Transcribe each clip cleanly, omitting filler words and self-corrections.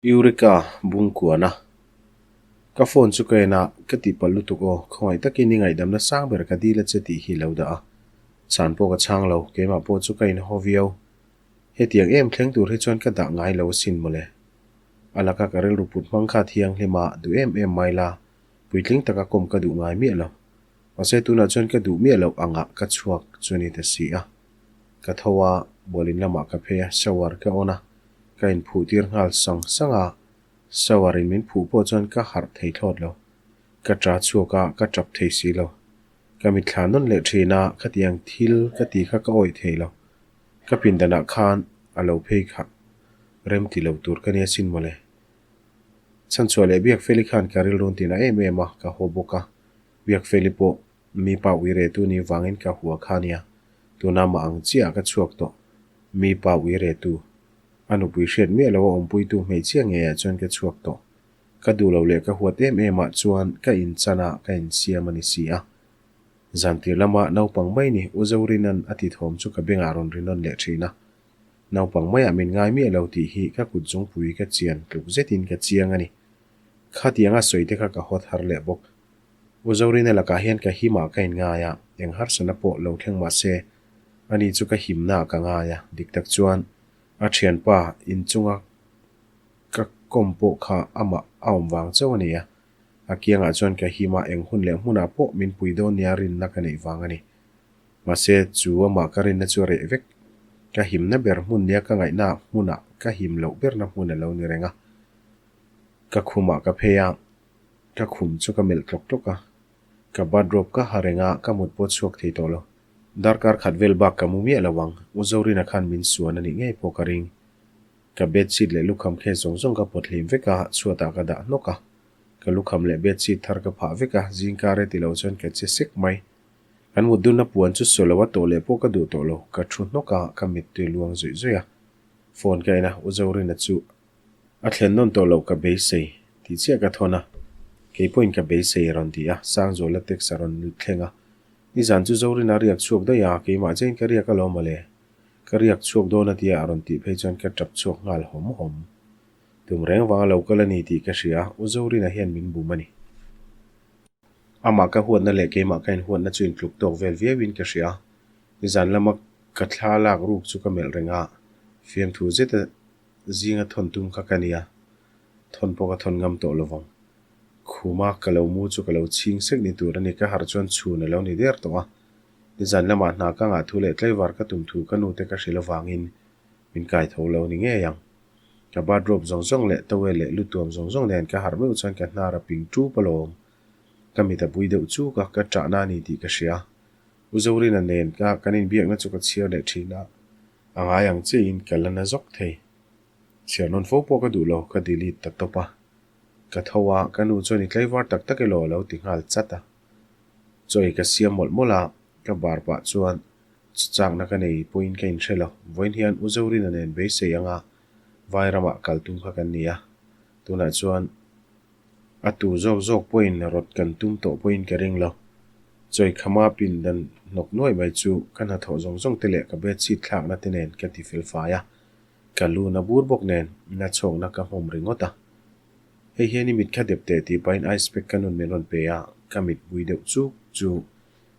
Eureka Bungkuana Ka phone chu ka en a, ka tihpalh lutuk aw, khawngaih takin i ngaihdamna sang ber ka dil a che tih hi lo dah a. Chhan pawh ka chhang lo, keimah pawh chu ka inhaw viau. Hetiang em thleng tur hi chuan ka dah ngai lo asin mawle. A laka ka rilru put hmang kha thianghlim a, duh em em mai la, puitling taka kawm ka duh ngai miah lo. Mahse tunah chuan ka duh miah loh angah ka chhuak chu ni ta si a. Ka tho a, bualin lamah ka phei a, shower ka on a, Ka inphuh tir nghal sang sang a, shower in min phuh pawh chuan ka harh thei thlawt lo. Ka ṭa chhuak a, ka ṭap thei si lo. Ka mitthla nawn leh ṭhin a, khatiang thil ka ti kha ka awih thei lo. Ka pindanah khan a lo phei kha rem ti lo tur ka nia sin mawle. Chhanchhuah leh Biakfeli khan ka rilrun tina em em a, ka haw bawk a. Biakfeli pawh Mi pa uiretu ni vangin ka hua kha nia, tuna mah ang chiah ka chhuak tawh. Mi pa uiretu. A nupui hriat miah lo a awmpuitu hmeichhia ngeiah chuan ka chhuak tawh. Ka duh lo leh ka huat em em ah chuan ka inchan a ka insiam a ni si a. Zantir lama naupang mai ni U Zorina'n a ti thawm chu ka bengah rawn ri nawn leh thin a. Naupang maiah min ngai miah lo tih hi ka kut zungpui ka chian tluk zetin ka chiang a ni. Khatianga sawi te kha ka hawt har leh bawk. U Zorina lakah hian ka himah ka inngai a, eng harsatna pawh lo thleng mah se, ani chu ka himnaah ka ngai a, dik tak chuan a thianpa inchunga ka kawm pawh kha amah a awm vang chauh a ni a, a kiangah chuan ka him a, eng hun leh hmunah pawh min pui dawn nia rinna ka neih vang a ni. Mahse, chu amah ka rinna chu a reh vek. Ka himna ber hmun nia ka ngaihna hmunah ka him loh berna hmun a lo ni reng a. Ka khumah ka phei a. Ka khum chu ka melh tlawk tlawk a, ka bathrobe ka ha reng a, ka mut pawh chhuak thei tawh lo. Darkar khat vel bak ka mu miah lo ang, U Zorina khan min suan a nih ngei pawh ka ring. Ka bedsheet leh lukham khe zawng zawng ka pawt hlim vek a, chhuatah ka dah hnawk a. Ka lukham leh bedsheet thar ka phah vek a, zingkar e ti lo chuan ka che sek mai. Kan mut dunna puan chu saw lo a tawh leh pawh ka duh tawh lo, ka thu hnawk a, ka mittui luang zuih zuih a. Phone ka en a, U Zorina chu A thlen nawn tawh loh ka beisei tih chiah ka thawn a, kei pawhin ka beisei a rawn ti a, Sangzuala text a rawn lut thleng a. Nizan chu Zorina riak chhuak daih a, keimah chiahin ka riak alawm mawle. Ka riak chhuak dawn a tia a rawn tih phei chuan ka tap chhuak nghal hawm hawm. Tum reng vanga lo kal a ni tih ka hria, U Zorina hian min bum a ni. Amah ka huatna leh keimah ka inhuatna chu intluk tawk vel viauin ka hria. Nizan lama ka thla lak ruk chu ka melh reng a, fiamthu zeta Zinga thawn tum kha ka nia, thawn pawh ka thawn ngam tawh lovang. Khuma ka lo mu chu ka lo chhing sek ni tur a ni, ka harh chuan chhun a lo ni der tawh a. Nizan lamah hna ka ngah thu leh tlaivar ka tum thu ka nute ka hrilh avangin min kai tho lo ni ngei ang. Ka bathrobe zawng zawng leh towel leh lutuam zawng zawng nen ka harh meuh chuan ka hnar a ping ṭup alawm. Ka mit a bui deuh chuk a, ka ṭahna a ni tih ka hria. U Zorina nen ka kan inbiakna chu ka chhiar leh ṭhin a. A ngai ang chiahin ka la na zawk thei. Chhiar nawn fo pawh ka duh lo, ka delete ta tawp a. Ka tho a, ka nu chuan i tlaivar tak tak elaw a lo ti nghal chat a. Chaw ei ka siam mawlh mawlh a, ka bar pah chuan chakna ka nei pawhin ka inhre lo. Vawiin hian U Zorina nen beisei anga vai ramah kal tum kha kan ni a, tunah chuan A tu zawk zawk pawhin rawt kan tum tawh pawhin ka ring lo. Chawi khama pindan hnawk nuai mai chu ka hnathawh zawng zawng te leh ka bedsheet thlakna te nen ka ti fel fai a. Ka lu na bur bawk nen na chhawkna ka hmawm ringawt a. Hei hian i mit kha dep teh tih pahin ice pack ka nun min rawn pe a, ka mit bui deuh chuk chu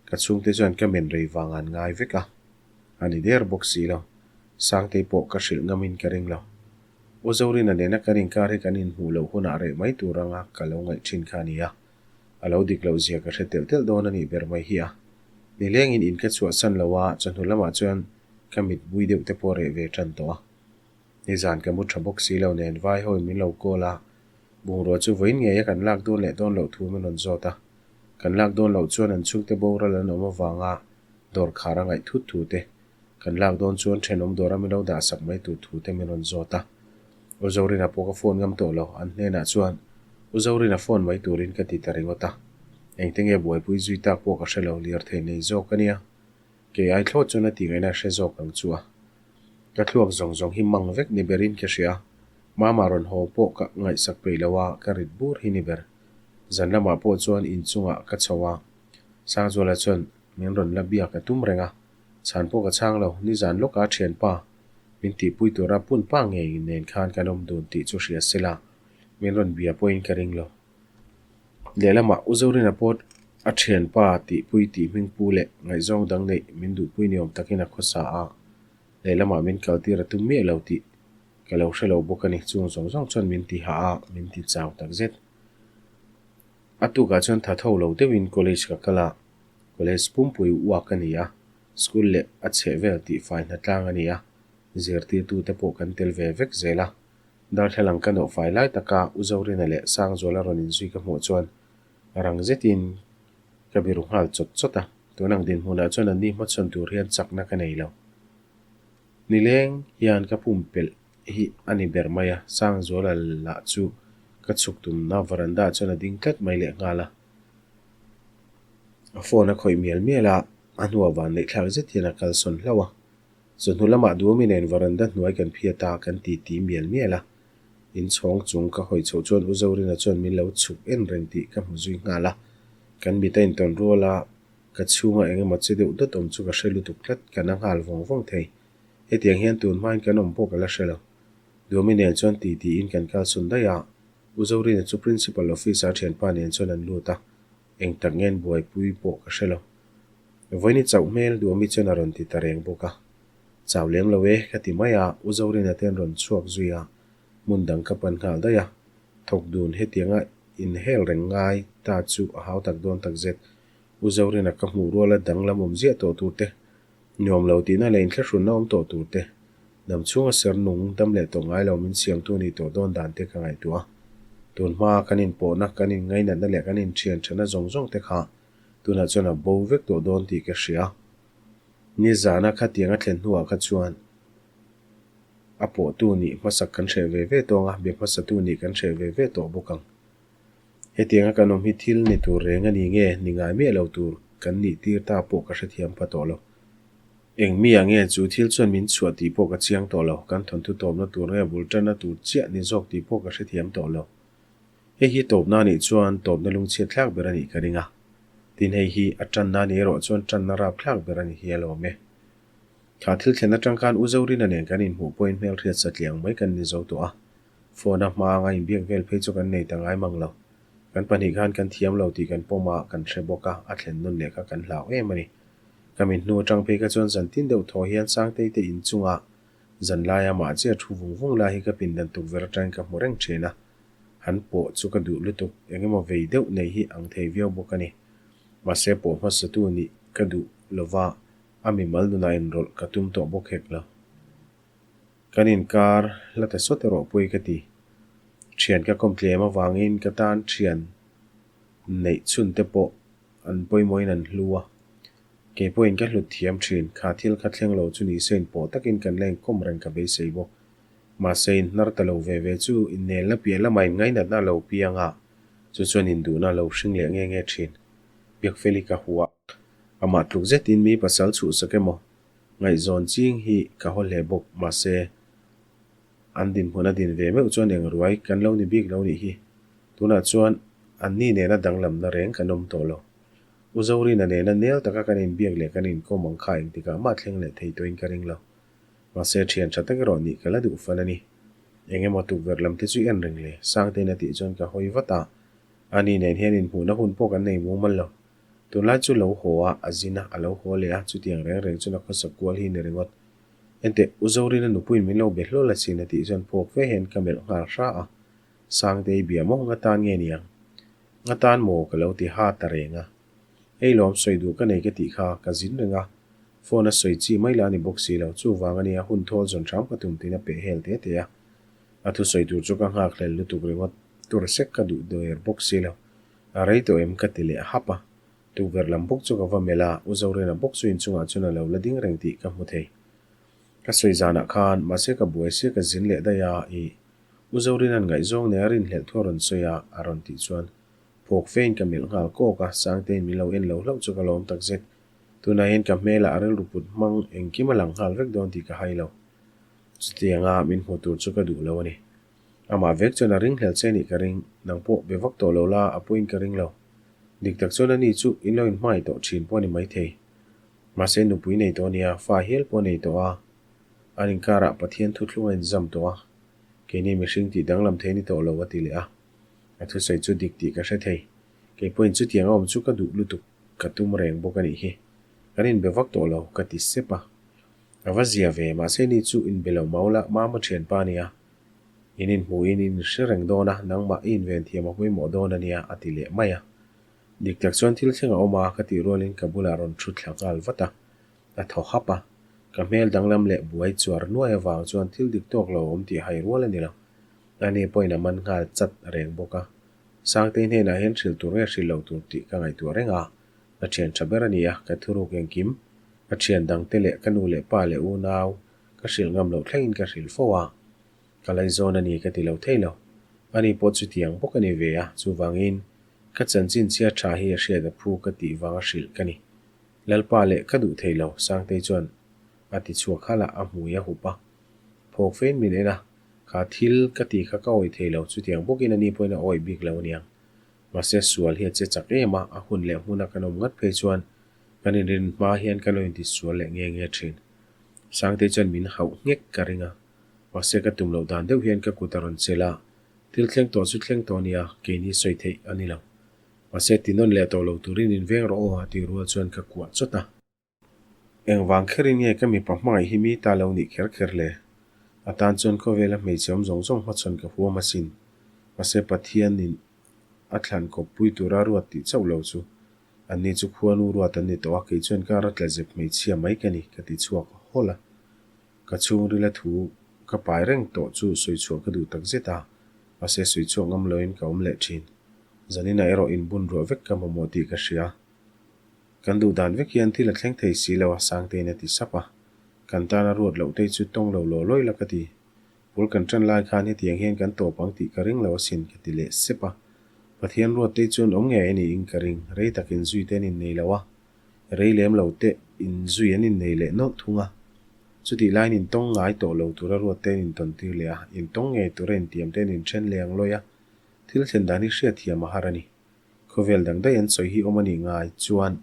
ka chhungte chuan ka men rei vang an ngai vek a. A ni der bawk si lo. Sangtei pawh ka hrilh ngamin ka ring lo. U Zorina nena kan inkar hi kan inhmuh loh hunah reh mai tur anga ka lo ngaih thin kha a ni a, a lo dik loh zia ka hre telh telh dawn a nih ber mai hi a. Nilengin in ka chhuahsan lo a, chawhnu lamah chuan ka mit bui deuh te pawh reh ve tan tawh a. Nizan ka mu tha bawk si lo nen vai hawiin min lo call a, bungrua chu vawiin ngeia kan lak dawn leh dawn loh thu min rawn zawt a. Kan lak dawn loh chuan an chhungte boral an awm avanga dawr khar a ngaih thut thu te Kan lak dawn chuan thenawm dawra min lo dah sak mai tur thu te min rawn zawt a. U Zorina pawh ka phone ngam tawh lo, an hnenah chuan U Zorina phone mai turin ka ti ta ringawt a. Engte nge buaipui zui tak pawh ka hre lo, lirthei nei zawk a nia. Kei ai thlawt chuan a tih ngaihna hre zawk ang chu a. Ka thluak zawng zawng hi mang vek ni berin ka hria. Mama rawn haw pawh ka ngaihsak peih lo a, ka rit bur hi ni ber. Zan lamah pawh chuan inchungah ka chho a, Sangzuala chuan min rawn la biak a tum reng a. Chhan pawh ka chhang lo, nizan lawka thianpa Min tihpui tura pun pa ngei nen khan kan awm dun tih chu hria sela, min rawn bia pawhin ka ring lo. Lehlamah U Zorina pawh a thianpa tihpui tih hming pu leh ngaihzawng dang neih min duhpui ni awm takin a khawsa a, lehlamah min kaltir a tum miah lo tih ka lo hre lo bawk a ni. Chung zawng zawng chuan min ti hah a, min ti chau takzet. A tukah chuan tha tho lo deuhin college ka kal a, college pumpui uak a ni a, school leh a chheh vel tihfai hnatlang a ni a, zirtirtute pawh kan tel ve vek zel a. Darthlalang ka nawhfai lai taka U Zorina leh Sangzuala rawn inzui ka hmuh chuan rang zetin ka biru nghal chawt chawt a, tunang dinhmunah chuan anni hmachhawn tur hian chakna ka nei lo. Nileng hian ka pumpelh hi a ni ber mai a, Sangzuala lah chu ka chhuk tumna veranda ah chuan a ding tlat mai leh nghal a. A phone a khawih mial mial a, a hnuah vanneih thlak zet hian a kalsawn hlauh a. Chawhnu lamah Duomi nen veranda hnuai kan phiat a, kan ti ti mial mial a. Inchhawng chung ka hawi chhoh chuan U Zorina chuan min lo chhuk en reng tih ka hmu zui nghal a. Kan mit a intawn rual a, ka chhunga eng emaw che deuh dawt awm chu ka hre lutuk tlat, ka na nghal vawng vawng thei. Hetiang hian tun hmain kan awm pawh ka la hre lo. Duomi nen chuan ti tiin kan kalsawn daih a, U Zorina chu Principal Office a thianpa nen chuan an lut a. Eng tak ngen buaipui pawh ka hre lo. Vawiini chauh hmel duhawmi chuan a rawn ti ta reng bawk a. Chau lem lo e, ka ti mai a, U Zorina te an rawn chhuak zui a, hmun dang ka pan nghal daih a. Thawk dun hetianga inhel reng ngai ta chu a hau tak dawn tak zet. U Zorina ka hmuh ruala danglam awm ziah tawh tur te, Nuam lo tihna leh inthlahrunna awm tawh tur te, dam chhunga ser nung dam leh tawh ngai lo min siamtu nih tawh dawn dan te ka ngaihtuah a. Tun hmaa kan inpawhna, kan inngainatna leh kan inthian thana zawng zawng te kha tunah chuan a bo vek tawh dawn tih ka hria. Nizana khatiang a thlen hnuah kha chuan a pawhtu nih hmasak kan hreh ve ve tawng a, be hmasatu nih kan hreh ve ve tawh bawk ang. Hetianga kan awm hi thil ni tur reng a ni nge, ni ngai miah lo tur kan nih tir ta pawh ka hrethiam pha tawh lo. Eng mi ah nge chu thil chuan min chhuah tih pawh ka chiang tawh lo, kan thawnthu tawpna tur nge bul tanna tur chiah ni zawk tih pawh ka hrethiam tawh lo. Hei hi tawpna a nih chuan tawpna lungchhiat thlak ber a nih ka ring a, tin hei hi a tanna a nih erawh chuan tanna rap thlak ber a ni hi alawm e. Kha thil thlen atang khan U Zorina nen kan inhmuh pawhin hmelhriat satliah ang mai kan ni zo tawh a, Phone a hma anga inbiak vel phei chu kan nei ta ngai mang lo. Kan pahnih khan kan thiam lo tih kan pawm a, kan hre bawk a, a thlen nawn leh kha kan hlau em a ni. Ka min hnu atang phei kha chuan zan tin deuh thaw hian Sangtei te inchunga zan laia mah chiah thu vung vung lai hi ka pindan tukverh atangin ka hmu reng thin a. Han pawh chu ka duh lutuk, eng emaw vei deuh nei hi ang thei viau bawk a ni. Mahse pawh hmasatu nih ka duh lova, a mimal nunah inrawlh ka tum tawh bawk hek lo. Kan inkar hla ta sawt erawh pui ka ti. Thian ka kawm tlem avangin ka tan thian neih chhun te pawh an pawimawhin an hlu a. Kei pawhin ka hlut thiam thin, kha thil kha thleng lo chu nise inpawh takin kan la inkawm reng ka beisei bawk. Mahse inhnar ta lo ve ve chu innelna piah lamah inngainatna a lo piang a, chu chuan induhna a lo hring leh nge nge thin. Biakfeli ka hua. Amah tluk zetin mi pasal chhuhsak emaw Ngaihzawn ching hi ka haw hle bawk, mahse an dinhmun a din ve meuh chuan eng ruai kan lo ni bik lo nih hi. Tunah chuan anni nena danglamna reng kan awm tawh lo. U Zorina nena nel taka kan inbiak leh kan inkawm ang kha engtikah mah thleng leh thei tawhin ka ring lo. Mahse thian tha tak erawh nih ka la duh fan a ni. Eng emaw tukverh lam te chu i en reng le, Sangtein a tih chuan ka hawi vat a, ani nen hian inhmuhna hun pawh kan nei mumal lo. Tunlai chu lo haw a, a zin a, a lo haw leh a, chutiang reng reng chuan a khawsak kual hi ni ringawt. Enteh, U Zorina nupuiin min lo be hlawl a chin a tih chuan phawk fe hian ka melh nghal hra a, Sangtei bia maw nga tan nge niang? Nga tan maw ka lo ti ha ta reng a. Hei lawm sawi duh ka nei ka tih kha ka zin reng a, phone a sawi chi mai la a ni bawk si lo, chuvang a nia hun thawl zawn hram ka tum tiin a peh hel te te a. A thusawi tur chu ka nghak hlel lutuk ringawt, tur sek ka duh der bawk si lo. A rei tawh em ka ti leh hap a. Tukverh lam bawk chu ka va melh a, U Zorena bawk chu inchungah chuan a lo la ding reng tih ka hmu thei. Ka sawi zanah khan mahse ka buai sia ka zin leh daih a, ih. U Zorena'n ngaihzawng nei a rinhlelh thu a rawn sawi a, a rawn tih chuan phawk fein ka melh nghal kawk a, Sangtein min lo en lo hlauh chu ka lawm takzet. Tunah hian ka hmelah a rilru put hmang engkim a lang nghal vek dawn tih ka hai lo. Chutianga min hmu tur chu ka duh lo a ni. Amah vek chuan a ringhlel che nih ka ring, nang pawh be vak tawh lo la, a pawhin ka ring lo. Dik tak chuan ani chu in lo inhmai tawh thin pawh a ni maithei. Mahse nupui nei tawh a nia, fa hial pawh a nei tawh a. An inkarah Pathian thuthlung a inzam tawh a, keini mihring tih danglam thei ni tawh lo a ti leh a. A thusawi chu dik tih ka hre thei. Kei pawhin chutiang a awm chu ka duh lutuk ka tum reng bawk a nih hi. Kan inbe vak tawh lo ka ti sep a. A va zia ve, mahse ni chu inbe lo mau la, mama thianpa a nia. In inhmuhin in inhre reng dawn a, nangmah i inven thiam a pawimawh dawn a nia a ti leh mai a. Dik tak chuan thil thleng a awm a, ka tih rualin ka bulah rawn thu thla nghal vat a. A thaw hap a, ka hmel danglam leh buai chuar nuai avang chuan thil dik tawk lo awm tih hai rual a ni lo. Ani pawhin a man nghal chat reng bawk a. Sangtei hnenah hian hrilh tur nge hrilh loh tur tih ka ngaihtuah reng a, ka thian tha ber a ni a, ka thuruk engkim, ka thian dangte leh ka nu leh pa leh unau ka hrilh ngam loh thlengin ka hrilh fo a. Ka laizawn a ni ka ti lo thei lo. Ani pawh chutiang bawk a ni ve a, chuvangin ka chanchin chhia tha hi a hriat a phu ka tih vanga hrilh ka ni. Lalpa leh ka duh thei lo, Sangtei chuan a ti chhuak halh a, a hmui a hup a. Phawk fein min en a, kha thil ka tih kha ka awih thei lo, chutiang bawkin ani pawhin a awih bik lo aniang. Mahse sual hi a che chak em a, a hun leh hmuna kan awm ngat phei chuan kan inrin hma hian kan lo intisual leh nge nge thin. Sangtei chuan min hauh nghek ka ring a, mahse ka tum loh dan deuh hian ka kut a rawn chelh a, thil thleng tawh chu thleng tawh a nia, keini sawi theih a ni lo. Mahse ti nawn leh tawh lo turin inveng rawh aw a tih rual chuan ka kuah chawt a. Engvang kherin nge ka mipa hmangaih hi mi ta lo nih kher kher le? A tan chuan khawvela hmeichhe awm zawng zawng hmachhawn ka huam asin. Mahse Pathianin a thlan kawppui tura ruat tih chauh lo chu anni chu khuanu ruat an ni tawh a, kei chuan kar a tla zep hmeichhia mai ka ni ka ti chhuak hawlh a. Ka chhungrila thu ka pai reng tawh chu sawi chhuah ka duh tak zet a, mahse sawi chhuak ngam loin ka awm leh thin. Zaninah erawh inbun ruah vek ka mamawh tih ka hria. Kan duh dan vek hian thil a thleng thei si lo a, Sangtein a ti sap a. Kan tana ruat loh te chu tawng lo law lawi la ka ti. Bul kan tan lai khan hetiang hian kan tawp ang tih ka ring lo asin ka ti leh sep a. Pathian ruat te chuan awm ngei a niin ka ring, rei tak inzui te an innei lo a. Rei lem lo te inzui an innei leh nawlh thung a. Chutih laiin intawng ngai tawh lo tura ruat te an intawn tir leh a, intawng ngei tura intiam te an inthen leh ang lawi a, thil thlen dan hi hriatthiam a har a ni. Khawvel dang daih an sawi hi awm a nih ngai chuan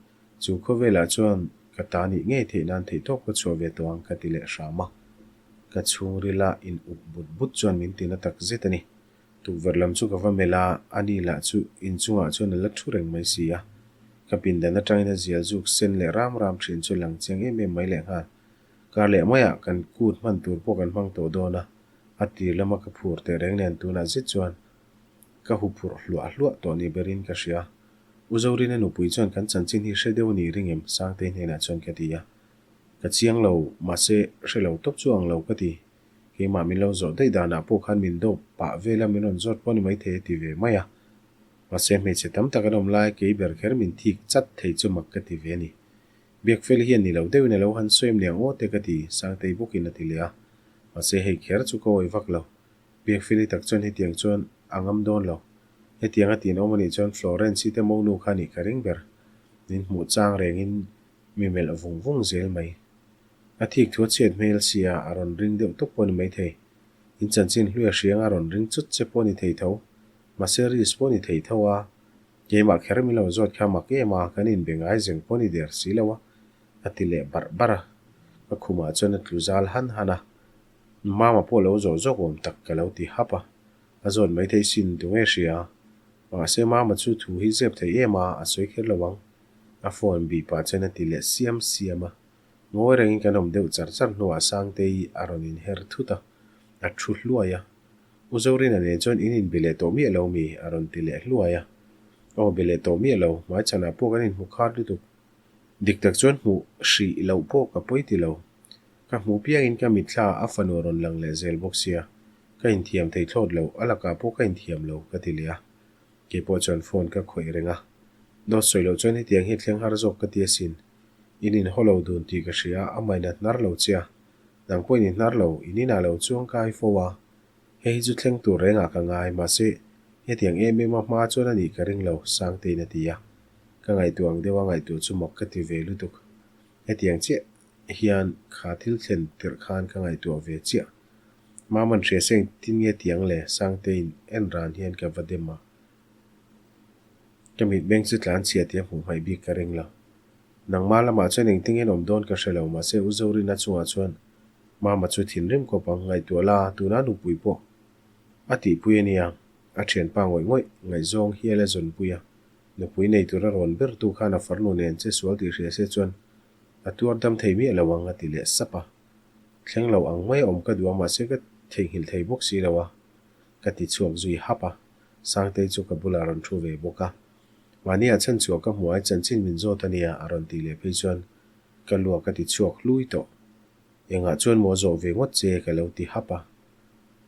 chu khawvelah chuan ka ta nih ngei theih nan theihtawp ka chhuah ve tawh ang ka ti leh hram a. Ka chhungrila in up but but chuan min ti na tak zet a ni. Tukverh lam chu ka va melh a, ani lah chu inchungah chuan a la thu reng mai si a. Ka pindan atangin a zial zuk sen leh ram ram thin chu lang chiang em em mai lehnghal. Kar leh maiah kan kut hman tur pawh kan hmang tawh dawn a, a tir lama ka phur teh reng nen tunah zet chuan ka hu phurh hluah hluah tawh ni berin ka hria. U Zorina nupui chuan kan chanchin hi hre deuh ni ring em? Sangtei hnenah chuan ka ti a. Ka chiang lo, mahse hre lo tawp chu ang lo ka ti. Keimah min lo zawh daih danah pawh khan min dawp pah vela min rawn zawt pawh ni maithei a ti ve mai a. Mahse hmeichhe tam tak an awm lai kei ber kher min thik chat thei chu mak ka ti ve a ni. Biakfel hian ni lo deuhin a lo han sawi em ni ang aw te ka ti, Sangtei bawkin a ti leh a. Mahse hei kher chu ka awih vak lo. Biakfeli tak chuan hetiang chuan a ngam dawn lo. Hetiang a tin awm a nih chuan Florence-i te monu kha a nih ka ring ber. Min hmuh chang rengin mi melh vung vung zel mai. A thik thu a chhiat hmel sia a rawn ring deuh tawp pawh a ni maithei. In chanchin hlui a hriang a rawn ring chut che pawh a ni thei tho. Mahse risk pawh a ni thei tho a. Keimah kher min lo zawt kha mak em a, kan inbe ngai zeng pawh a ni der si lo a, a ti leh barh barh a. Ka khumah chuan a tlu zal han han a. Mama pawh lo zawh zawk awm tak ka lo ti hap a. A zawt mai thei sin tu nge hria? Mahse Mama chu thu hi zep thei em a, a sawi kher lo ang. A phone bih pah chuan a ti leh siam siam a. Ngawi rengin kan awm deuh char char hnuah Sangtei a rawn inher thut a, a thu hluai a. U Zorina nen chuan in inbe leh tawh miah lo mi? a rawn ti leh hluai a. Aw be leh tawh miah lo, hmaichhanah pawh kan inhmu khat lutuk. Dik tak chuan hmuh hrih loh pawh ka pawi ti lo. Ka hmuh piangin ka mitthla a fanu a rawn lang leh zel bawk sia, ka inthiam thei thlawt lo, a lakah pawh ka inthiam lo ka ti leh a. Kei pawh chuan phone ka khawih reng a. Dawt sawi loh chuan hetiang hi thleng har zawk ka ti asin. In inhaw lo dun tih ka hria, a main a hnar lo che a. Nang pawhin i hnar lo, in inah lo chuang kai fo a. Hei hi chu thleng tur rengah ka ngai, mahse hetiang em em a hma chuan a nih ka ring lo, Sangtein a ti a. Ka ngaihtuah ang deuh a ngaihtuah chu mak ka ti ve lutuk. Hetiang chiah hian kha thil thlen tirh khan ka ngaihtuah ve chiah. Maman hria se engtin nge tiang le? Sangtein en ran hian ka va dem a. Ka mitmeng chu tlan chhia tia hmuh hmaih bik ka ring lo. Nangma lamah chuan engtin nge awm dawn ka hre lo, mahse U Zorina chungah chuan. Mama chu thinrim khawp ang, ngaihtuah la, tuna nupui pawh a tihpui a nia, a thianpa ngawih ngawih ngaihzawng hial a zawnpui a, nupui nei tura rawn bertu khan a farnu nen che sual tih hria se chuan a tuar dam thei miah lo ang a ti leh sap a. Thleng lo ang mai a awm ka duh a mahse ka theihnghilh thei bawk si lo a, ka ti chhuak zui hap a, Sangtei chu ka bulah a rawn thu ve bawk a. Mahni ah chhan chhuah ka hmuh ai chanchin min zawt a nia a rawn tih leh phei chuan ka luak ka ti chhuak hlui tawh. Engah chuan maw zawh ve ngawt che ka lo ti hap a.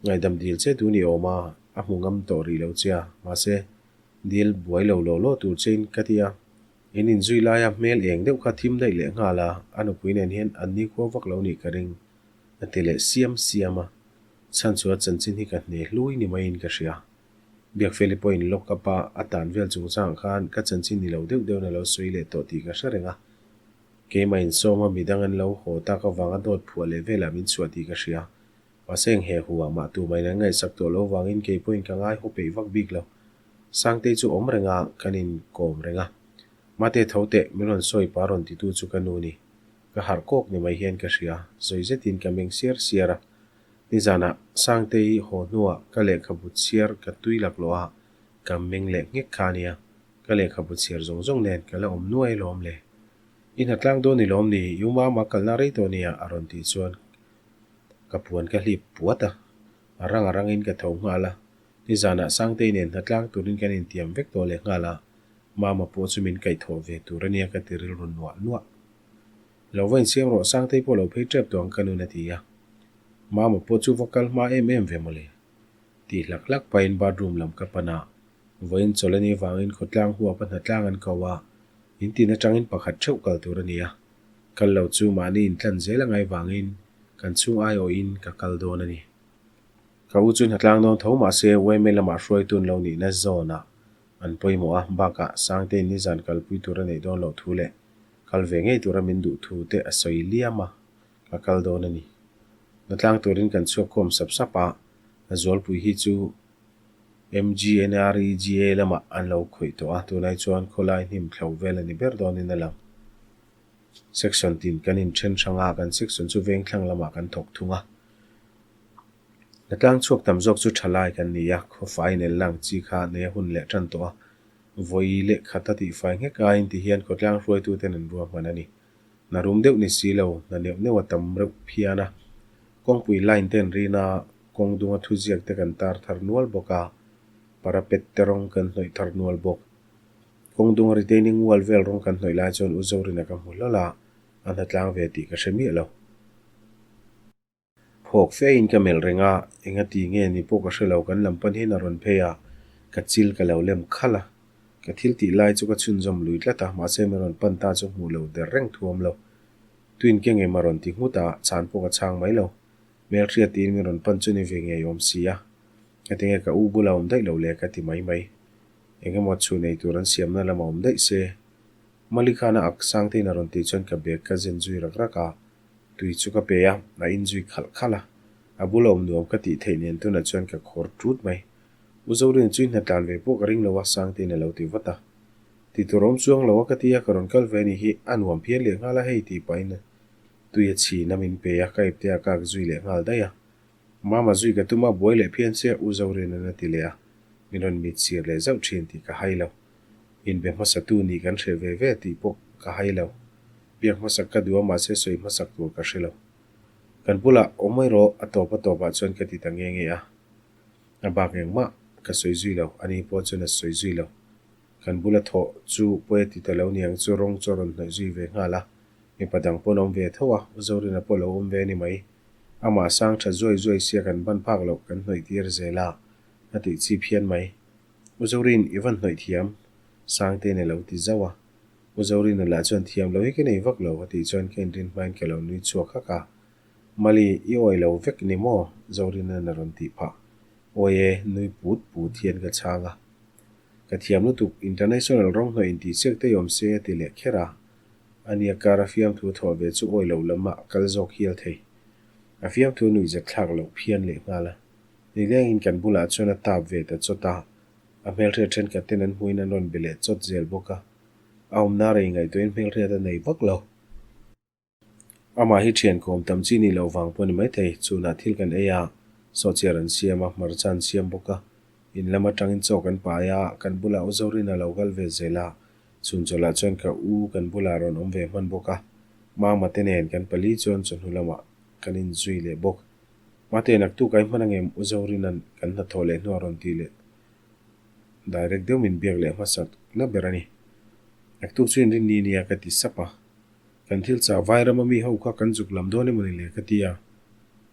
Ngaihdam dil che tu ni awm a, a hmu ngam tawh rih lo che a, mahse dil buai lo law law tur chein ka ti a. In inzui laia hmel eng deuh kha thim daih leh nghal a, a nupui nen hian an nikhua vak lo nih ka ring a ti leh siam siam a. Chhan chu a chanchin hi ka hne hlui ni maiin ka hria. Biakfeli pawhin lock up a a tan vel chungchangah khan ka chanchin ni lo deuh deuhin a lo sawi leh tawh tih ka hre reng a. Keimah insawm a midang an lo haw tak avanga dawt phuah leh velah min chhuah tih ka hria. Mahse eng he hu ah mah tumah in an ngaihsak tawh lo vangin kei pawhin ka ngai haw peih vak bik lo. Sangtei chu awm reng a, kan inkawm reng a. Mate tho teh, min rawn sawi pa rawn titu chu ka nu ni. Ka harh kawk ni mai hian ka hria, zawi zetin ka meng siar siar a. Nizanah Sangtei haw hnuah ka lehkhabu chhiar ka tui laklawh a, ka meng leh nghek kha a nia. Ka lehkhabu chhiar zawng zawng nen ka la awm nuai lawm le. I hnatlang dawn ni lawm ni, i umama kalna rei tawh nia a rawn tih chuan ka puan ka hlip puat a, a rang a rangin ka tho nghal a. Nizanah Sangtei nen hnatlang turin kan intiam vek tawh leh nghal a, Mama pawh chu min kaihthawh ve tur a nia ka ti rilru nuah nuah. Lo va insiam rawh, Sangtei pawh lo phei tep tawh ang ka nun a ti a. Mama pawh chu va kal hma em em ve mawle. Tih hlak hlak pahin bathroom lam ka pan a, vawiin chawlh a nih vangin khawtlang huap a hnatlang an ko a, in tin atangin pakhat theuh kal tur a ni a. Kal lo chu mahni intlan zel a ngai vangin kan chhung aiawhin ka kal dawn a ni. Ka u chu hnatlang dawn tho mahse yma lamah hruaitun lo nihna zawnah an pawimawh a, bakah Sangtein nizan kalpui tur a neih dawn loh thu leh kal ve ngei tura min duh thu te a sawi liam a, ka kal dawn a ni. Hnatlang turin kan chhuak khawm sap sap a, a zualpui hi chu MGNREGA lamah an lo khawih tawh a, tunai chuan khawlai hnim thlo vel a ni ber dawnin a lang. Section tin kan inthen hrang a, kan section chu vengthlang lamah kan thawk thung a. Hnatlang chhuak tam zawk chu thalai kan ni a, khawfai nel lang chi kha nei a hun leh tan tawh a, vawi leh khat a tihfai nghek aiin ti hian khawtlang hruaituten an ruahman a ni. Hna rum deuh ni si lo, hna neuh neuh a tam reuh phian a. Kawngpui line te an rin a, kawng dunga thuziak te kan tar thar nual bawk a, parapet te rawng kan hnawih thar nual bawk. Kawng dunga retaining wall vel rawng kan hnawih lai chuan U Zorina ka hmu hlawl a, a hnatlang ve tih ka hre miah lo. Phawk fe in ka melh reng a, enga ti nge ni pawh ka hre lo, kan lam pan hian a rawn phei a, ka chil ka lo lem khalh a, ka thil tih lai chu ka chhunzawm lui tlat a, mahse min rawn pan ta chu hmuh lo der reng thuam lo. Tuin ke ngei ma rawn ti nghut a, chhan pawh ka chhang mai lo. Hmelhriat tiin min rawn pan chu ni ve ngei awm si a, ngatinge ka u bula awm daih lo le ka ti mai mai. Engemaw chhu nei tur an siamna lamah awm daih se. Mali khan a ak sang tein a rawn tih chuan ka bag ka zen zui rak rak a, tui chu ka pe a, a in zui khalh khalh a. A bula awm nuam ka tih theih nen tunah chuan ka khawr tut mai. U Zorin chu i hna tlan ve pawh ka ring lo a, Sangtein a lo ti vat a. Ti tur awm chuang lo a ka ti a, ka rawn kal ve a nih hi, a nuam phian leh nghal a hei tih pahin tui a chhin a min pe a, ka ipte a kak zui leh nghal daih a. Mama zui ka tum a, buai leh phian che U Zorin a ti leh a, min rawn mit sir leh zauh thin tih ka hai lo. Inbe hmasatu nih kan hreh ve ve tih pawh ka hai lo. Biak hmasak ka duh a mahse sawi hmasak tur ka hre lo. Kan bulah awm mai rawh a tawp a tawpah chuan ka ti ta nge nge a. A bak engmah ka sawi zui lo, ani pawh chuan a sawi zui lo. Kan bula thawh chu pawi a ti ta lo niang chu rawng chu a rawn hnawih zui ve nghal a. Mipa dang pawh an awm ve tho a, U Zorina pawh lo awm ve a ni mai. Amah sang tha zuai zuai sia kan ban phak loh kan hnawih tir zel a, a tih chip hian mai. U Zorin, i van hnawih thiam? Sangtein a lo ti zauh a. U Zorina lah chuan thiam lo hi ka nei vak lo a tih chuan ka inrin hmain ka lo nui chhuak hak a. Mali, i awi lo vek ni maw? Zorina'n a rawn tih phah. Awi e, nui put put hian ka chhang a. Ka thiam lutuk, international rawng hnawih intih chiak te i awm se a ti leh kher a. Ania kar a fiamthu thawh ve chu awi loh lam ah kal zawk hial thei. A fiamthu nuihzat thlak loh phian leh nghal a. Nilengin kan bulah chuan a tap ve ta chawt a, a hmelhriat thenkhat ten an hmuin an rawn be leh chawt zel bawk a. A awmna rei ngaihtuahin hmelhriat a nei vak lo. Amah hi thian kawm tam chi nih loh vang pawh a ni maithei. Chhunah thil kan ei a, sawhchiar an siam a, hmarcha an siam bawk a. In lam atangin chaw kan pai a, kan bulah U Zorina lo kal ve zel a, chhun chawlhah chuan ka u kan bulah rawn awm ve hman bawk a. Mama te nen kan pali chuan chawhnu lamah kan inzui leh bawk. Mate, naktuk ai hman angem U Zorina'n kan hnathawh leh hnuah rawn tih leh direct deuh min biak leh hmasak na ber a ni. Naktuk chu inrinni nia ka ti sap a. Kan thil chah Vairama mi ho kha kan zuk lam dawn emawni le ka ti a,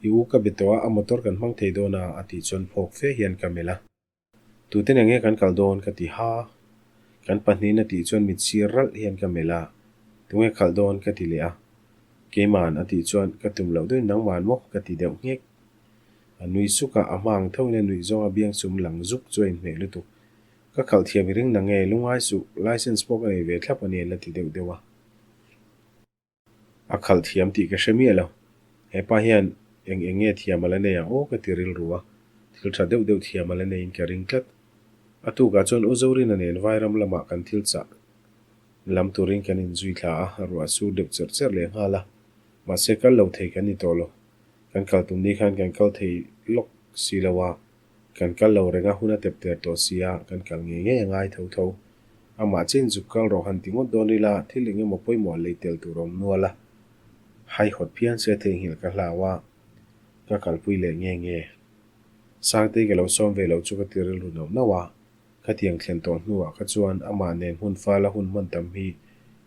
i u ka be tawh a, a motor kan hmang thei dawn a a tih chuan phawk fe hian ka melh a. Tute nen nge kan kal dawn ka ti ha. Kan pahnihin a tih chuan mit sir ralh hian ka melh a, tunge khalh dawn ka ti leh a. Keiman a tih chuan ka tum loh deuhin nangman maw ka ti deuh nghek. A nui suk a, a hma ang thoin a nuih zawng a biang sum lang zuk chu a inhmeh lutuk. Ka khalh thiam i ring na nge lungai suh, license pawh ka nei ve thlap a ni a la ti deuh deuh a. A khalh thiam tih ka hre miah lo. He pa hian eng eng nge thiam a la nei ang aw ka ti rilru a, thil tha deuh deuh thiam a la neiin ka ring tlat. A tukah chuan U Zorina nen Vairam lamah kan thil chah lam turin kan inzui thla a, ruah sur deuh cherh cherh leh nghal a. Mahse kal lo thei kan ni tawh lo. Kan kal tum ni khan kan kal thei lawk si lo a, Kan kal lo reng a, hun a tep ter tawh si a, kan kal ngei ngei a ngai tho tho. Amah chin zuk kal rawh han ti ngawt dawn ila, thil eng emaw pawimawh lei tel tur awm nual a. Haihawt phian se theihnghilh ka hlau a, ka kalpui leh nge nge. Sangtei ka lo sawm ve loh chu ka ti rilru nauh nauh a, khatiang thlen tawh hnuah kha chuan amah nen hmun fala hun hman tam hi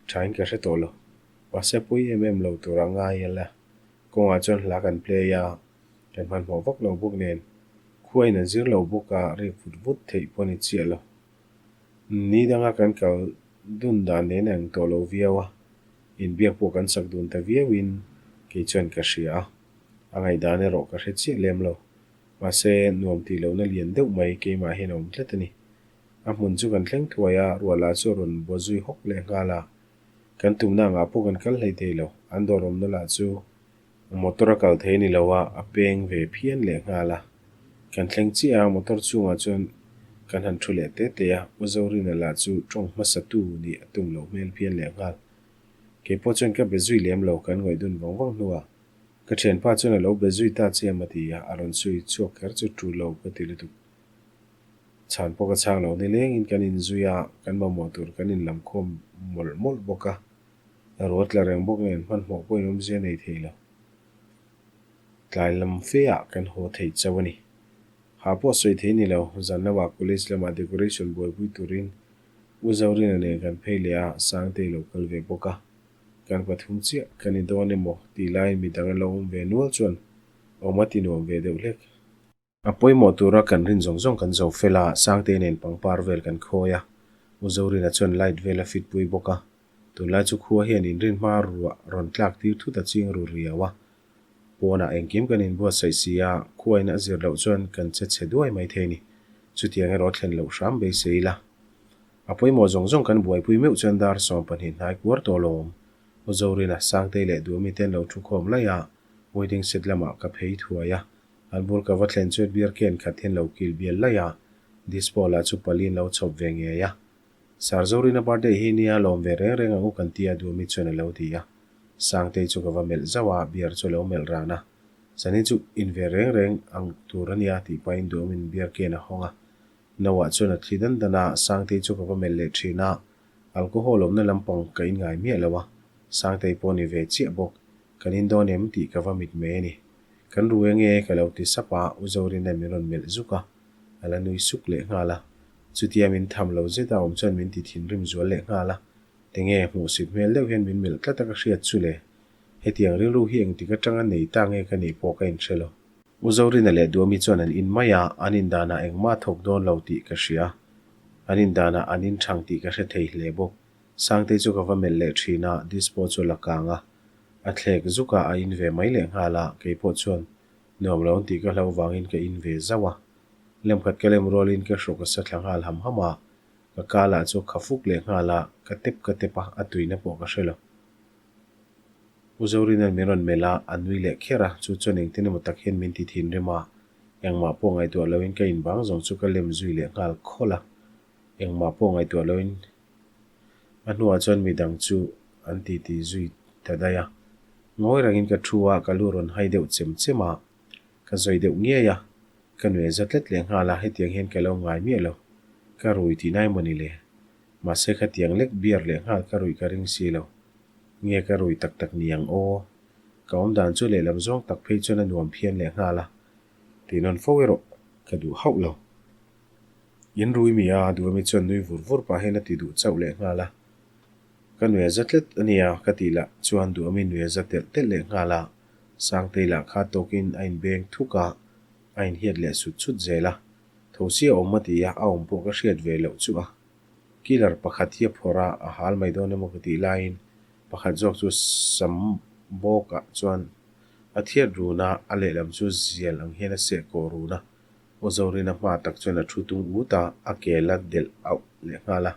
thain ka hre tawh lo. Mahse pui em em lo tura ngai a la, kawngah chuan hla kan play a, Kan hmanhmawh vak lo bawk nen, khuain a zir lo bawk a, rik vut vut theih pawh a ni chiah lo. Ni danga kan kal dun dan nen a eng tawh lo viau a, inbiak pawh kan chak dun ta viauin kei chuan ka hria a, a ngaihdan erawh ka hre chiah lem lo. Mahse, nuam tih lohna lian deuh mai keimah hian a awm tlat a ni. A hmun chu kan thleng thuai a, ruah lah chu a rawn bua zui hawk leh nghal a. Kan tumna angah pawh kan kal hlei thei lo, an dawr awmna lah chu Motor a kal thei ni lo a, a peng ve phian leh nghal a. Kan thleng chiah a, motor chungah chuan kan han thu leh te te a, U Zorina lah chu tawng hmasa tu nih a tum loh hmel phian leh nghal. Kei pawh chuan ka be zui lem lo, kan ngawih dun vang vang hnuah ka thianpa chuan a lo be zui ta chiam a ti a, a rawn sawi chhuak kher chu tul lo ka ti lutuk. Chhan pawh ka chhang lo nilengin kan inzui a, kan mamawh tur kan inlam khawm mawlh mawlh bawk a. Ruat tla reng bawk nen hmanhmawh pawhin awmzia nei thei lo. Tlai lam fe ah kan haw thei chauh a ni. Ha pawh sawi thei ni lo, zan lamah college lamah decoration buaipui turin U Zorina nen kan phei leh a, Sangtei lo kal ve bawk a. Kan pathum chiah kan ni dawn emaw tih laiin midang an lo awm ve nual chuan awm a ti nuam ve deuh hlek. A pawimawh tura kan rin zawng zawng kan zo fel a, Sangte nen pangpar vel kan khawi a, U Zorina chuan light vel a fit pui bawk a, tunlai chu khua hian inrin hma ruah rawn tlak tir thut a ching ru riau a, pawnah engkim kan inbuatsaih si a, khuain a zir loh chuan kan che chhe duai mai thei ni, chutiang erawh thlen loh hram beisei ila. A pawimawh zawng zawng kan buaipui meuh chuan dar 12 hnai kuar tawh lawm, U Zorina, Sangtei leh Duhmi ten lo thu khawm laih a, waiting shed lamah ka phei thuai a, An bul ka va thlen chuan beer can khat hian lo kil bial laih a, dispo lah chu pali in lo chhawp ve ngei a. Sir Zorina birthday hi nia lawm ve reng reng ang u kan ti a Duhmi chuan a lo ti a. Sangtei chu ka va melh zauh a, beer chu a lo melh ran a. Zanin chu in ve reng reng ang tur a nia tih pahin Duhmin beer can a hawng a. Noah chuan a thli dan dan a, Sangtei chu ka va melh leh thin a, alcohol awmna lampang ka in ngai miah lo a, Sangtei pawh ni ve chiah bawk, kan in dawn em tih ka va mit mai a ni. Kan ru eng e ka lo ti sap a, U Zorina min rawn melh zuk a, a la nui suk leh nghal a. Chutia min tham lo zet a awm chuan min ti thinrim zual leh nghal a, Tinge hmuhsit hmel deuh hian min melh tlat a ka hriat chu le? Hetiang rilru hi engtik atanga nei ta nge ka nih pawh ka inhre lo. U Zorina leh Duami chuan an in mai a, an indanah engmah a thawk dawn lo tih ka hria. An indanah an inthang tih ka hre thei hle bawk. Sangtei chu ka va melh leh thin a, dispo chu a la kang a. A thlek zuk a, a in ve mai leh nghal a, kei pawh chuan nuam lo an tih ka hlauh vangin ka in ve zauh a. Lemkhat ka lem rualin ka hrawk a sa thla nghal ham ham a, ka ka lah chu a kha fuk leh nghal a, ka tep ka tep a, a tuina pawh ka hre lo. U Zorina'n min rawn melh a, a nui leh kher a, chu chuan engtin emaw tak hian min ti thinrim a, engmah pawh ngaihtuah loin ka inbang zawng chu ka lem zui leh nghal khawlh a, engmah pawh ngaihtuah loin A hnuah chuan midang chu an titi zui ta daih a. Ngawi rengin ka thu a, ka lu rawn hai deuh chem chem a, ka zawi deuh ngiai a, ka nuih a za tlat leh nghal a, hetiang hian ka lo ngai miah lo. Ka rui tih nai maw ni le? Mahse khatiang lek beer leh nghal ka ruih ka ring si lo. Nge ka rui tak tak ni ang aw? Ka awm dan chu lehlam zawng tak phei chuan a nuam phian leh nghal a, tih nawn fo erawh ka duh hauh lo. In rui mi a, Duami chuan nui vur vur pah hian a ti duh chauh leh nghal a. Ka nui a za tlat a nia ka tih lah chuan Duami nui a za telh telh leh nghal a, Sangtei lah kha tawkin a inbeng thuk a, a inhiat leh sut sut zel a. Thosi a awm a ti a, a awm pawh ka hriat ve loh chu a. Killer pakhat hi a phawrh a, a hal mai dawn emaw ka tih laiin pakhat zawk chu sam bawkah chuan a thiat run a, a lehlam chu zial ang hian a seh kawh run a, Aw Zorina hma tak chuan a thu tung ut a, a ke la delh auh leh nghal a.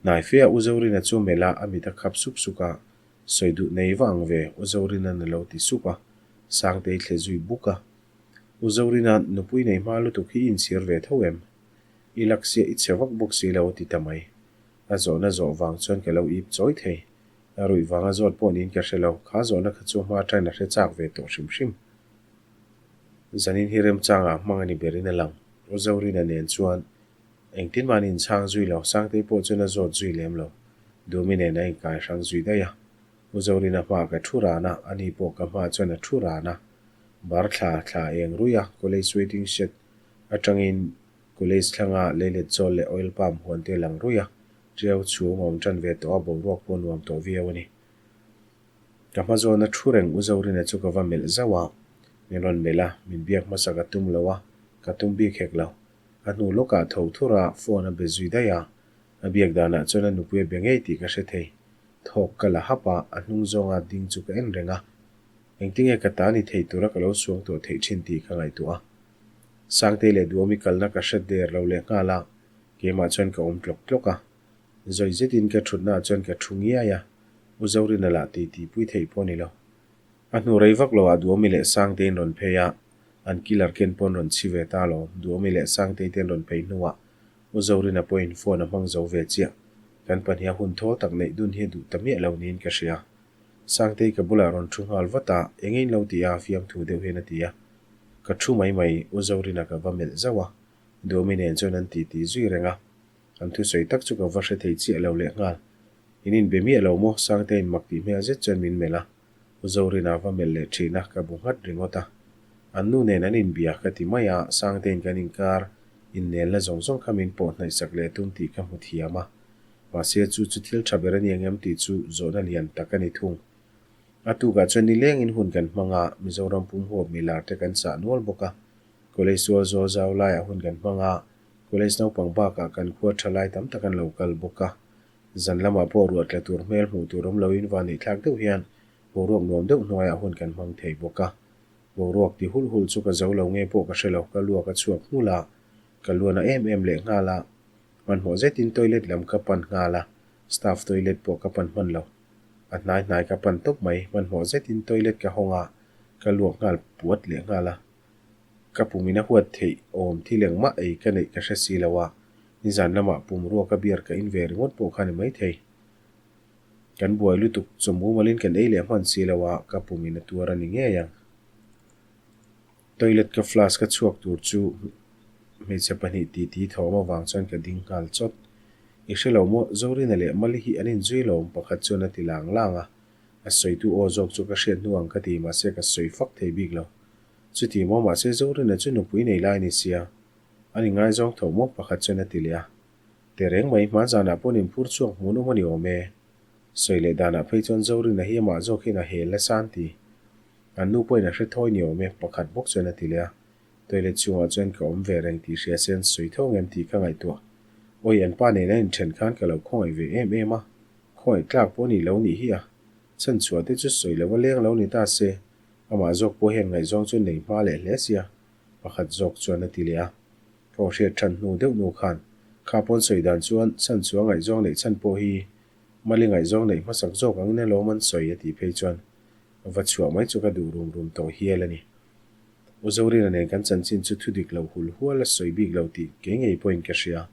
Hnai fe a U Zorina chu melh a, a mit a khap sup suk a, sawi duh nei va ang ve, U Zorina'n a lo ti sup a, Sangtei thle zui buk a. U Zorina nupui nei hma lutuk hi i inchhir ve tho em? I laksia i chhe vak bawk si lo a ti ta mai. A zawhna zawh vang chuan ka lo ip chawi thei. A ruih vanga zawt pawh niin ka hre lo, kha zawhna kha chu hma aṭangin a hre chak ve tawh hrim hrim. Zanin hi remchangah hmang a ni berin a lang. U Zorina nen chuan engtin mah an inchhang zui lo, Sangtei pawh chuan a zawt zui lem lo. Dumi nen a inkai hrang zui daih a. U Zorina hmaah ka thu ran a, ani pawh ka hmaah chuan a thu ran a. Bar thla thla eng ruih a, college waiting shed atangin College thlanga leilet chawl leh oil palm huan te lang ruih a, ṭiau chhung a awm ṭan ve tawh a, boruak pawh nuam tawh viau a ni. Ka hma zawna thu reng U Zorina chu ka va melh zauh a, min rawn melh a, min biak hmasa ka tum lo a, ka tum bik hek lo. A hnu lawkah tho thur a, phone a be zui daih a, a biak danah chuan a nupui a be ngei tih ka hre thei. Thawk ka la hap a, a hnung zawnga ding chu ka en reng a. Engtinge ka ta ni thei tura ka lo suang tawh theih ṭhin tih ka ngaihtuah a. Sangtei leh Duami kalna ka hre der lo leh nghal a, keimah chuan ka awm tlawk tlawk a. Zawi zetin ka thutnaah chuan ka thu ngiai a, U Zorina lah titi pui theih pawh a ni lo. A hnu rei vak loah Duami leh Sangteiin rawn phei a, an killer ken paw'n rawn chhi ve ta lo. Duami leh Sangtei te an rawn phei hnuah U Zorina pawhin phone a hmang zo ve chiah. Kan pahniha hun thawl tak neih dun hi a duh ta miah lo niin ka hria. Sangtei ka bulah rawn thu nghal vat a, eng in lo ti a, fiamthu deuh hian a ti a. Ka thu mai mai, U Zorina ka va melh zauh a, Duhmi nen chuan an titi zui reng a. An thusawi tak chu ka va hre thei chiah lo leh nghal. In inbe miah lo maw? Sangteiin mak tih hmel zet chuan min melh a. U Zorina va melh leh thin a, ka bu nghat ringawt a. An nu nen an inbia ka ti mai a, Sangteiin kan inkar innelna zawng zawng kha min pawh hnaihsak leh tum tih ka hmu thiam a. Mahse chu chu thil tha ber a ni ang em tih chu zawhna lian tak a ni thung. A tukah chuan nilengin hun kan hmang a, Mizoram pum huap milar te kan chah nual bawk a. College sual zawl zau laiah hun kan hmang a, college naupang bakah kan khua tha lai tam tak an lo kal bawk a. Zan lamah pawh ruah tla tur hmel hmuh tur awm loin van eihthlak deuh hian boruak nuam deuh hnuaiah hun kan hmang thei bawk a. Boruak ti hulh hulh chu ka zo lo nge pawh ka hre lo, ka luak a chhuak nghulh a, ka luan a em em leh nghal a. Hmanhmawh zetin toilet lam ka pan nghal a, staff toilet pawh ka pan hman lo. A hnai hnai ka pan tawp mai, hmanhmawh zetin toilet ka hawng a, ka luak nghal puat leh nghal a. Ka pumin a huat theih awm thil engmah ei ka neih ka hre si lo a, nizan lamah pumrua ka beer ka in ve ringawt pawh kha ni maithei. Kan buai lutuk chaw mumalin kan ei leh hman si lo a, ka pumin a tuar a ni ngei ang. Toilet ka flash ka chhuak tur chu hmeichhe pahnih titi thawm avang chuan ka ding nghal chawt. I hre lo maw, Zorina leh Mali hi an inzui lo pakhat chuan a ti lang lang a. A sawitu aw zawk chu ka hriat hnu ang ka ti mahse ka sawi fak thei bik lo. Chuti maw mahse Zorina chu nupui nei lai a ni sia. An ingaizawng tho maw pakhat chuan a ti leh a. Tehreng mai hma zanah paw'n inphur chhuak hmun awm a ni awm e. Sawi leh danah phei chuan Zorina hi amah zawk hian a hel nasa an ti. An nu pawhin a hre thawi ni awm e, pakhat bawk chuan a ti leh a. Toilet chhungah chuan ka awm ve reng tih hria se an sawi tho ngem tih ka ngaihtuah. Awi, an pa nen a inthen khan ka lo khawngaih ve em em a, khawngaih tlak pawh ni lo nih hi a. Chhan chhuah te chu sawi lo a leng lo ni ta se, amah zawk pawh hian ngaihzawng chu nei hma leh hle sia, pakhat zawk chuan a ti leh a. Ka aw hriat than hnu deuh nu khan, kha pawn sawi dan chuan chhan chhuah ngaihzawng neih chhan pawh hi Mali ngaihzawng neih hmasak zawk angin alawm an sawi a tih phei chuan Va chhuah mai chu ka duh rum rum tawh hial a ni. U Zorina nen kan chanchin chu thu dik lo hul hual a sawi bik lo tih kei ngei pawhin ka hria.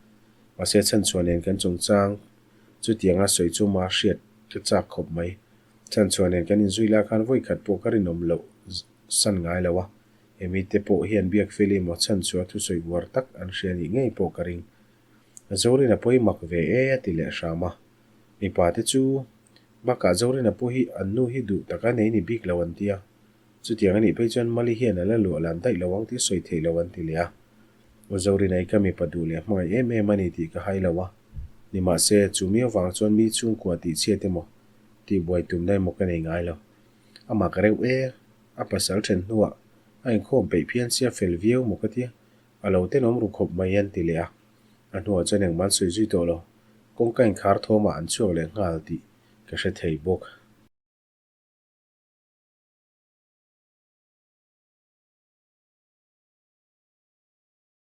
Mahse chhanchhuah nen kan chungchang chutianga sawi chu ma hriat ka chak khawp mai. Chhanchhuah nen kan inzui lai khan vawi khat pawh ka rinawm loh san ngai lo a, hemi te pawh hian biak fel emaw chhanchhuah thusawi uar tak an hria nih ngei pawh ka ring. Zorina pawh hi mak ve e a ti leh hram a. Mipa te chu bakah Zorina pawh hi an nu hi duh taka nei ni bik lo an ti a. Chutiang a nih phei chuan Mali hian a la luah lan daih lo ang tih sawi theih lo an ti leh a. U Zorina i ka mipa duh leh hmangaih em em a ni tih ka hai lo a. Nimahse, chu mi avang chuan mi chhungkua tih chhiat emaw, tih buai tumna emaw ka nei ngai lo. Amah ka reuh e, a pasal then hnuah a inkhawm peih phian sia fel viau maw ka tia, a lo tenawm ru khawp mai an ti leh a. A hnuah chuan engmah an sawi zui tawh lo. Kawngka inkhar thawmah an chhuak leh nghal tih ka hre thei bawk.